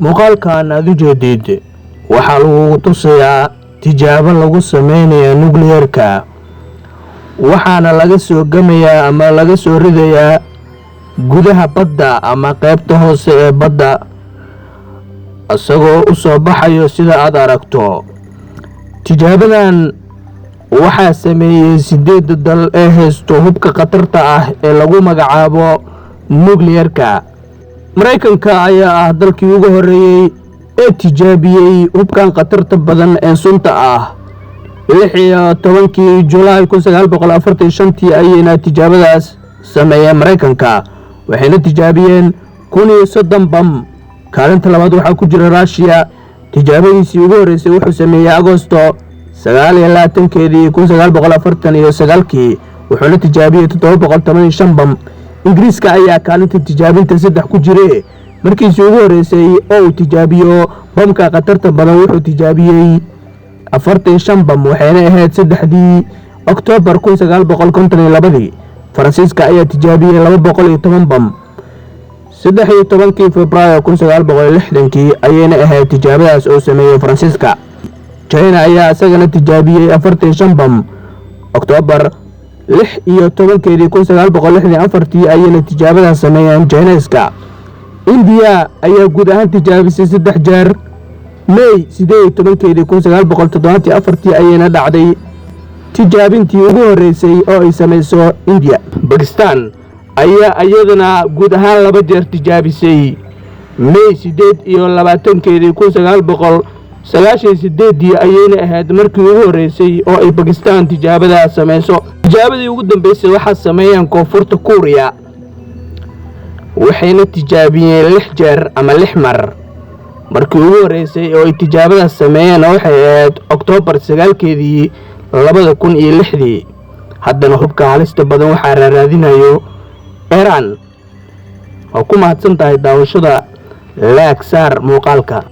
Muuqaalkan aad u jeedid waxaa lagugu tusayaa tijaabo lagu sameynaya nukliyeerka, waxaana laga soo gamayaa ama laga soo ridayaa gudaha badda ama qaybta hoose ee badda, isagoo u soo baxayo sida aad aragto. Tijaabadan waxaa sameeyey sideedda dal ee haysto hubka khatarta ah ee lagu magacaabo nukliyerka. Maraykanka ayaa ah dalkii ugu horreeyey ee tijaabiyey hubkan khatarta badan ee sunta ah. 16-kii Julaay 1945-tii ayayna tijaabadaas sameeyeen Maraykanka, waxayna tijaabiyeen 1030 bam. Kaalinta labaad waxaa ku jira Ruushiya. Tijaabadiisii ugu horreysay wuxuu sameeyey Agosto 29-keedii 1949-kii, wuxuuna tijaabiyey 715 bam. Ingiriiska ayaa kaalinta tijaabinta saddex ku jire. Markiisii ugu horreysay oo uu tijaabiyo bamka khatarta badan, wuxuu tijaabiyey 45 bam, waxayna ahayd 3-dii Oktoobar 1952-dii. Faransiiska ayaa tijaabiyey 210 bam. 13-kii Febraayo 1960-kii ayayna ahayd tijaabadaas oo sameeyey Faransiiska. China ayaa isagana tijaabiyey 45 bam. Oktoobar 16-keedii 1964-tii ayayna tijaabadaas sameeyeen Chineska. Indiya ayaa guud ahaan tijaabisay saddex jeer. May 18-keedii 1974-tii ayayna dhacday tijaabintii ugu horreysay oo ay samayso Indiya. Bakistan ayaa iyadana guud ahaan laba jeer tijaabisay. May 28-keedii 1998-dii ayayna ahayd markii ugu horreysay oo ay Bakistan tijaabadaas samayso. Tijaabadii ugu dambeysay waxaa sameeyeen Koonfurta Kuuriya, waxayna tijaabiyeen lix jeer ama lix mar. Markii ugu horreysay oo ay tijaabadaas sameeyeen waxay ahayd Oktoobar 9-keedii 2006-dii. Haddana hubka halista badan waxaa raaraadinayo Iiraan. Waa ku mahadsan tahay daawashada. Like saar muuqaalka.